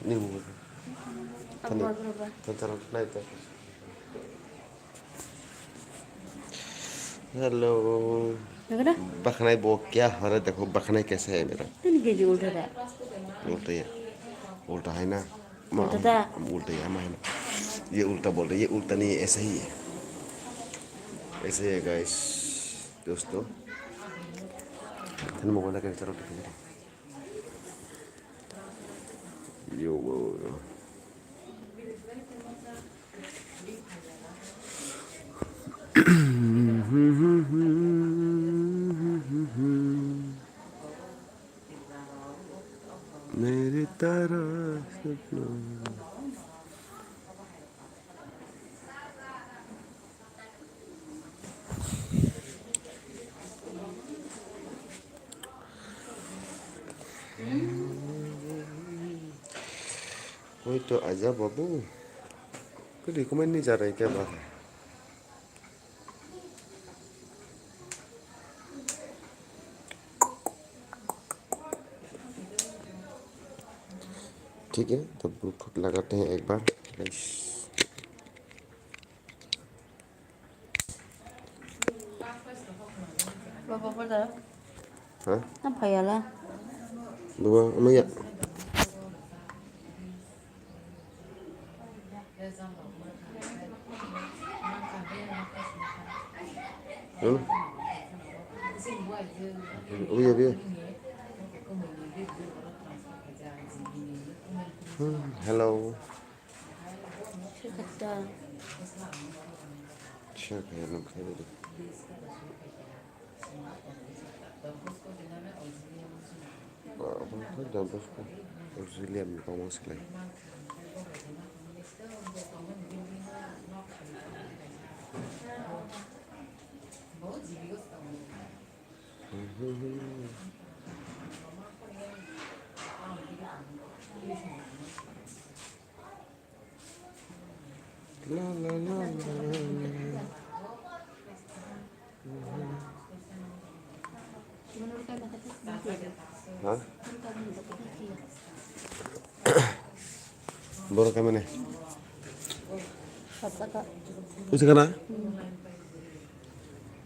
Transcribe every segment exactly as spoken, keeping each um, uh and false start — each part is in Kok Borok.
Ni mo. Tani. Tani tara nai ta. Hello. Nagana? Bakhanai bo kya ho raha hai, dekho, bakhanai kaisa hai mera. Tini keji ulta da. Ulta ya. Ulta hai na. Ma, ulta da. Ulta ya, ma hai na. Ye ulta bol raha hai, ye ulta nahi hai, aisa hi hai. Aisa hi hai, guys. Dosto. Tani mobile ka chalo. Yo, yo, yo. मेरी तरह सब लोग। Oi to aja babu. Kadi kumai ni jarai ke ba. ठीक है, तो ब्लूटूथ लगाते हैं एक बार। Baba, baba. Ha? Nang phaiya la? Baba, ano ya. Ano? Ano ya, ya. Hmm, hello. Sure, kaya nang kaya dulu. Don Bosco, Auxilium ni tongmung slai. La, la, la, la, la, la. Ha? Borok khe mane? Sapsaka. Usi kana?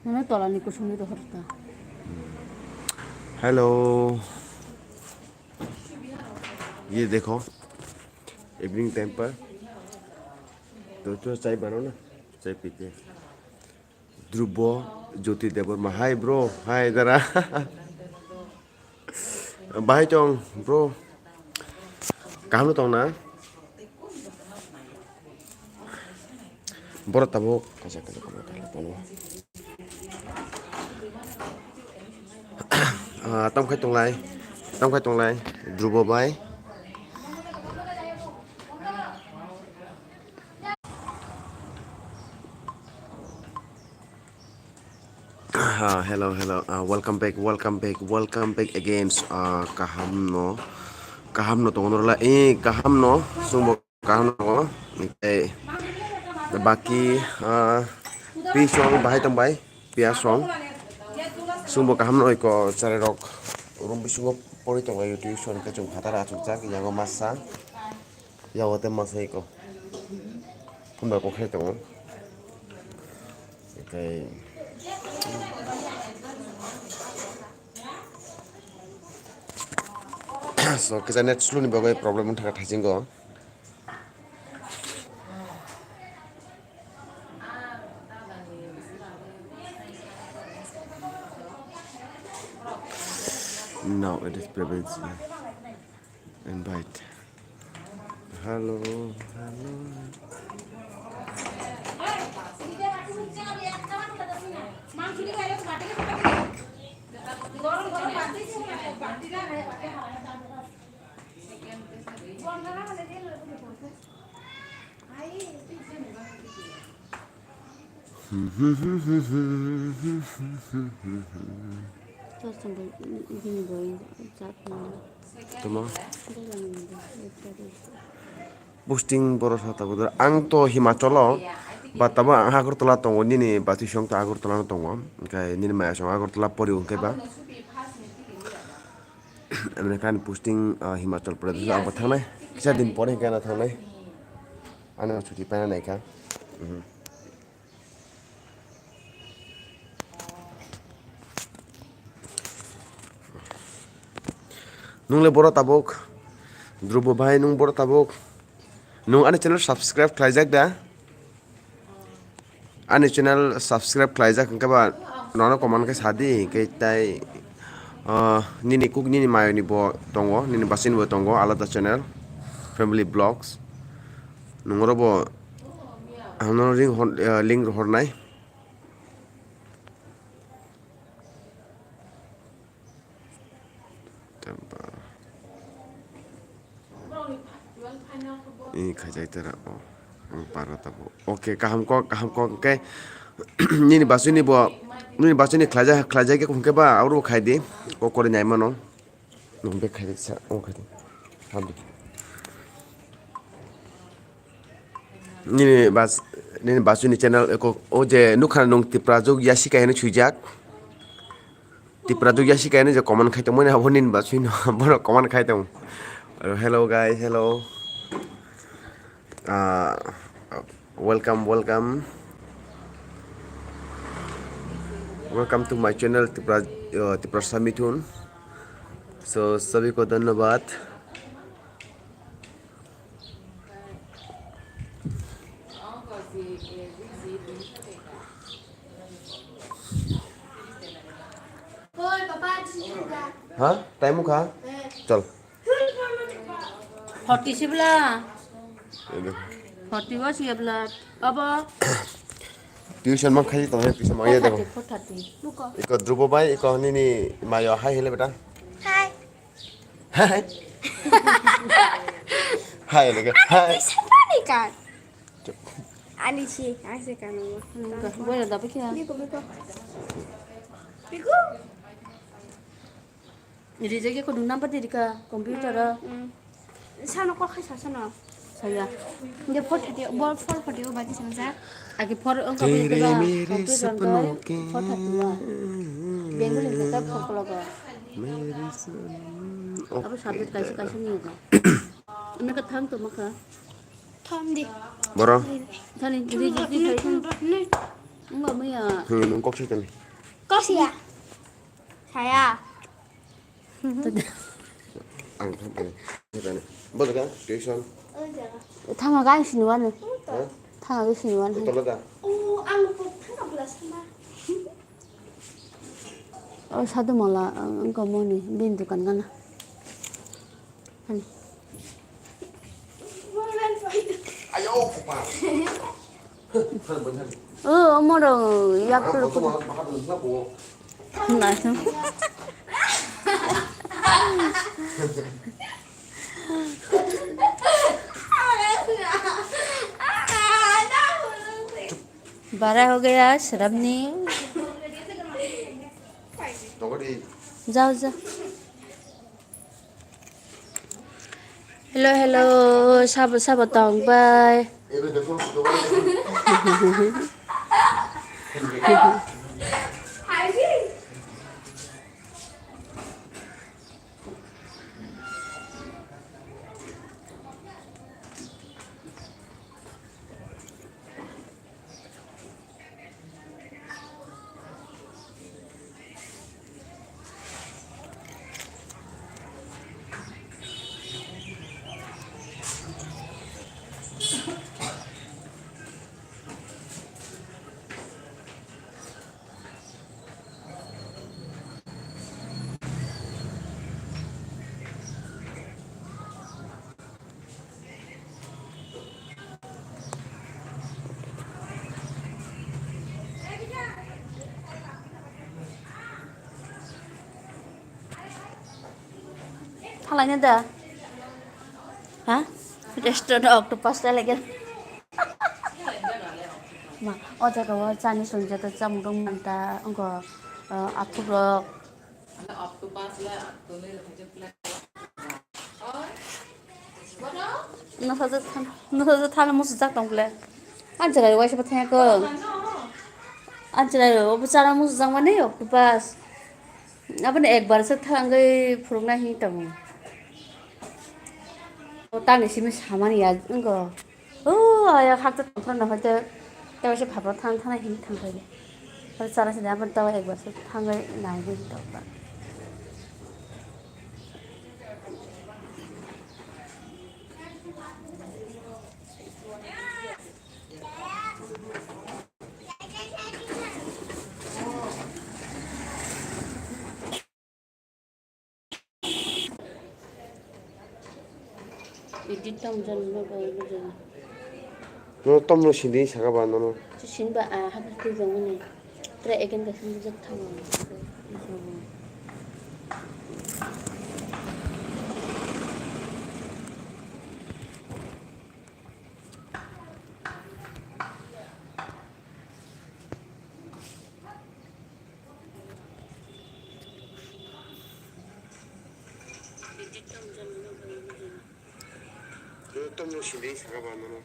Mane tolani kusungni rohor ta. Hello. ये देखो, evening time पर तो, तो चाय बनाओ ना, चाय पीते हैं। Dhrubo Jyoti Debbarma, hi bro, hi dara. Bahai tong bro, kaham tong na? Borok tabuk kaisa kaisa kono kaisa kono. Ah, tamo khai tonglai, tamo khai tonglai, Dhrubo bai. Ah, hello, hello. Ah, welcome back, welcome back, welcome back again. Ah, kaham no, kaham no tongo norla. Eh, kaham no, sungbo kaham no. Eh, baki, ah, pi song bahai tong bai, pia song. Sungbo kaham no iko chare rok. Room bisingo pori tong bai tuition kachung phatara achuk jak yango masa. Yago te masa iko. Phunba kok khe tongo. Ekai. So, kisa net slow ni bagwi problem wngkha thaisingo. Now it is privilege. Invite. Hello, hello. Tamo? Posting borok sa tabuk. Ang to Himachal o, ba tamo ang Agartala tongo, nini bati song to Agartala no tongo. Hingke nini maya song Agartala pori hingke ba. American posting, ah, Himachal Pradesh, ang bo thangnai. Kisa din pore hingke ano thangnai. Ano chuti paina naikha. Mhm. Nungle boro tabuk. Dhrubo bhai, nung boro tabuk. Nung ani channel subscribe khlaijak da? Ani channel subscribe khlaijak hwnkhe ba nono comment khe sadi, hwnkhe tai, ah, nini kuk nini mayoni bo tongo, nini basini bo tongo alada channel, Family Vlogs. Nungro bo ang nono link hor-, ah, link rohornai. Temper. Ini khaijai tera o. Ang parna tabo. Oke, kaham kok, kaham kok, hwnkhe nini basuni bo, nini basuni khlaijak, khlaijak khe hwnkhe ba, abo bo khai di. Kok kori nai mano. Nung be khai di sa, o khai di. Hamdi. Nini bas, nini basuni channel eko, o je nukha nung Tipra jok yasi kaino chujak. Tipra dugya si kaino je comment khai tongmani abo nini basui no, bono comment khai tong. Hello guys, hello. Ah, welcome, welcome. Welcome to my channel, Tipra, uh, Tiprasa Mithun. So, sabhi ko dhanyabad. Ha? Time kha? Chal. Forty sibla. Forty was ye blood. Abo. Tuition mang khai tong, tuition mang ye debo. Four thirty, four thirty. Iko Dhrubo bai, iko nini mayo hai hele beta. Hai. Hai. Hai, lega. Hai. Ani si, ani si kan mo. Boy, ada apa kira? Biko, biko. Biko? Ini jadi aku dulu nampak di ka computer. Hmm, hmm. Sana kok hai sana. Saya. Dia four thirty, bol four thirty o baji sana sa. Agi four, engkau boleh kita computer ke four thirty wa. Bengali kita four o'clock wa. Apa subject kaisa kaisa ni ka? Ini ka thang tu maka. Thang di. Boro. Thani di di di. Enggak maya. Hmm, nung kok sih tadi? Kok sih ya? Saya. Ang thang tadi. Tadi. Bodo kan? Tuition. Thang aga ang sinuan. Hah? Thang aga sinuan. Tolo da. Oh, ang kok thang aga sama. Oh, sadu mala ang kau mau ni bin dukan kana. Hani. Ayo, papa. Oh, omoro yak tu. Nice. बड़ा हो गया शराब नहीं। जाओ, जाओ। Hello, hello, sabo, sabo tong bai. Thalaina da? Ha? Restaurant octopus ta lagi. Ma, o jaga o chani songja ta chamung rok manta, ongo, uh, aphuk rok. Nasa je than, nasa je than musu jak tong ble. Anjra waisa pa thang ko. Anjra o bu chara musu jak mani octopus. Aboni ekbar se thangwi phuruknai hinwi tongo. O tangni simi samani ya wngkha. O aya hakta tongphano hoite tei se phapra thang thana hinwi thangkhaide. Aro chara sini aboni tei ekbar se thangwi naiwi tongkha. Edit tong jan no ba jan. No tom no sindi saka ba no no. Sin ba a ha tu jong ni. Tra again ka sin jak thang. Tomno sindi saka ba nono.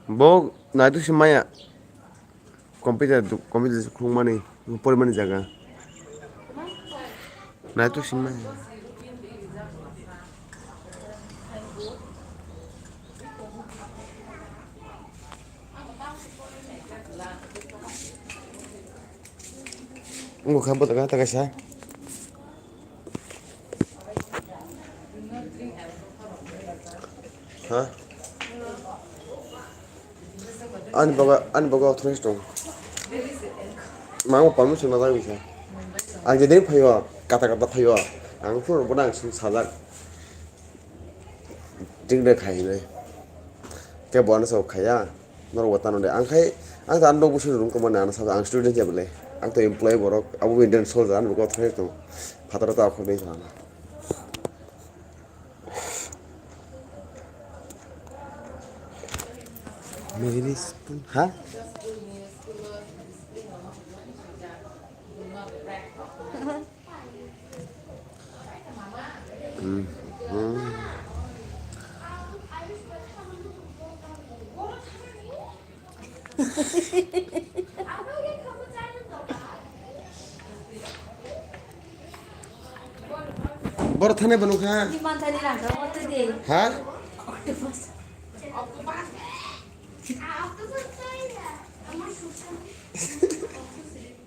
Bo naituk si maya computer, computer khulumani porimani jaga naituk si maya. Wngkha bwtaka ta kaisa. Ha? Ani baga, ani baga authorize tong. Mango permission na dagwi sa. Ang jedeng phaio, kata kata phaio. Ang phone bono ang sing sajak. Ding de khai hinwi. Kebo ano sa khaya. Norok bo tano de. Ang khai, ang ta ano busu rung kamo na ano sa ang student ya bole. Ang to employee borok. Abo Indian soldier ano ko thai to. Phataro ta khobei sana. Meri spoon, ha? Boro thani bano kha. Ha?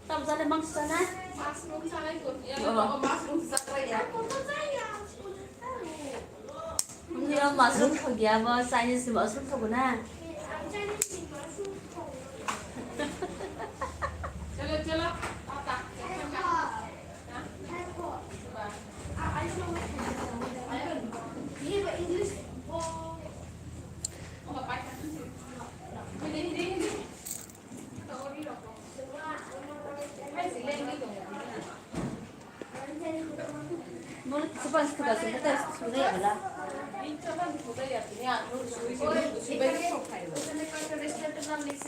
Tamjale mangsa na? Mushroom salai ko. Ya, oh, mushroom salai ya. Ni mushroom thok ya, bo Chinese mushroom thok na. Chalo, chalo. Tata.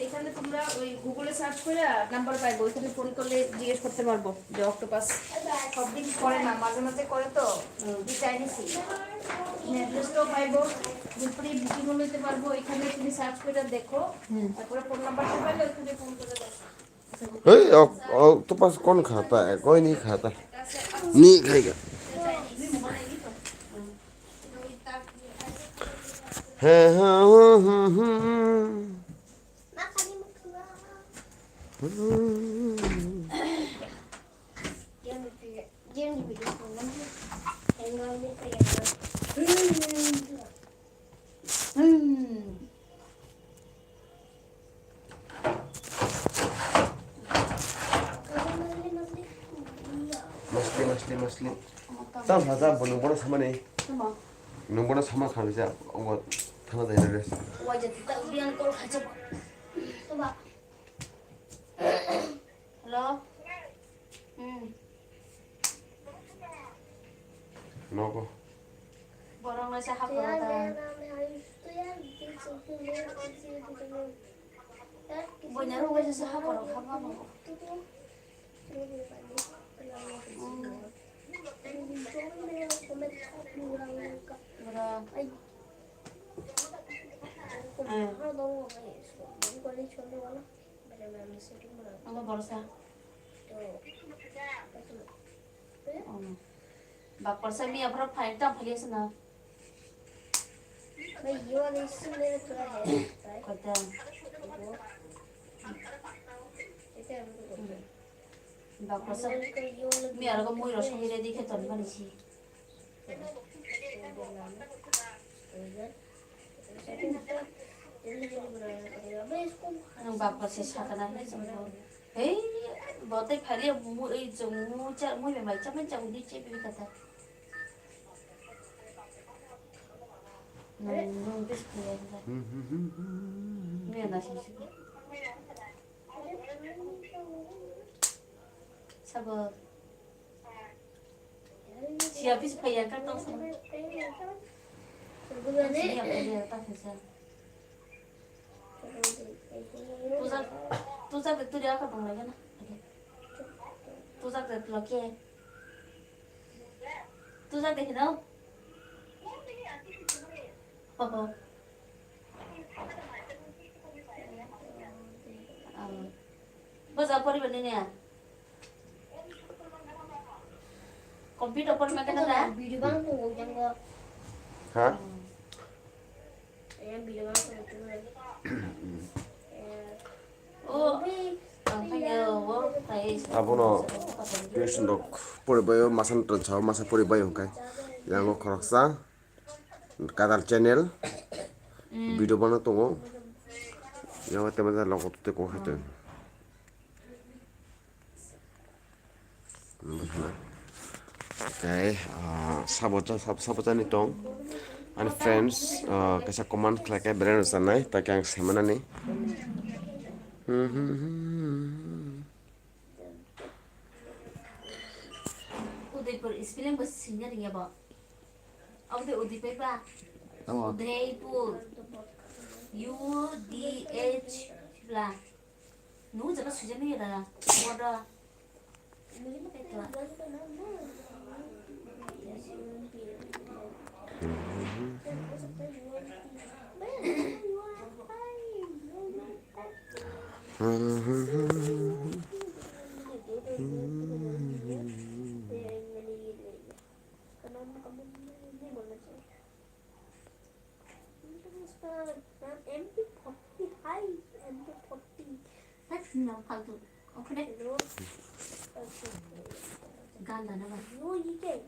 এখানে তোমরা ওই Google-এ search করে নাম্বার পাইবো, ওইখানে ফোন করলে জিজ্ঞেস করতে পারবো যে অক্টোপাস সব দিন করে না, মাঝে মাঝে করে তো, হুম। যে চাইনিজ। অ্যাড্রেসটাও পাইবো, যে প্রি বুকিংও নিতে পারবো, এখানে তুমি সার্চ করে দেখো, হুম। তারপরে ফোন নাম্বারটা পাইলে ওইখানে ফোন করে দেখো। Hey, octopus kon khata hai? Koi nahi khata. Nahi khayega. He, he, he, he, he. Tamo sa, bo nwng bono samani. Tamo. Nwng bono sama khamisa, omo thana jai rest. Waja ta biyan call khacha. Tamo. Hello. Hmm. Nogo. Borok no sa haporo ta. Boina ro waja sa haporo hapma mo. Amo borsa. Bak borsa mi aphra phai ta phali asna. Kota. Bak borsa. Mi aro ko mui rok songwi ready khe ton mani si. Nwng bak borsa sakana hinwi chwng bo. Hei, bo tei phali mui, ei chwng mui cha, mui bai mai cha mai cha uni che bi kata. Nwng, nwng bis phai ya. Nwng na si si. Sabo. Siya pis phaiya ka tong sa. Siya phaiya ta khaisa. Tuja, tuja de turi aka tong lagi na. Tuja de tulo ke. Tuja de hino. Ho ho. Baja poriba nini? Computer poriba kena da? Video bang tong jang go. Ha? Yang video bang tong jang. Oh, ang phai yo, wo phai. Abono tuition rok poribaio, masa no tonsao, masa poribaio hwnkhe. Yango khoroksa. Kadal channel, video bana tongo. Yago tema da logo tei kok hai tong. Tei, ah, sabo cha, sab-, sabo chani tong. Ani friends, ah, kaisa comment khlai khe belai no chanai, ta khe ang saimanani. Udaipur spelling bo singna ringya bo. Obo de Udaipur ba? Tamo. Udaipur. U D H bla. Nu jaka sujami ra. Bodo. M P forty, hi, M P forty. Hei, no, faltu. Okhone. Hello. Gan dana ba. No, you can.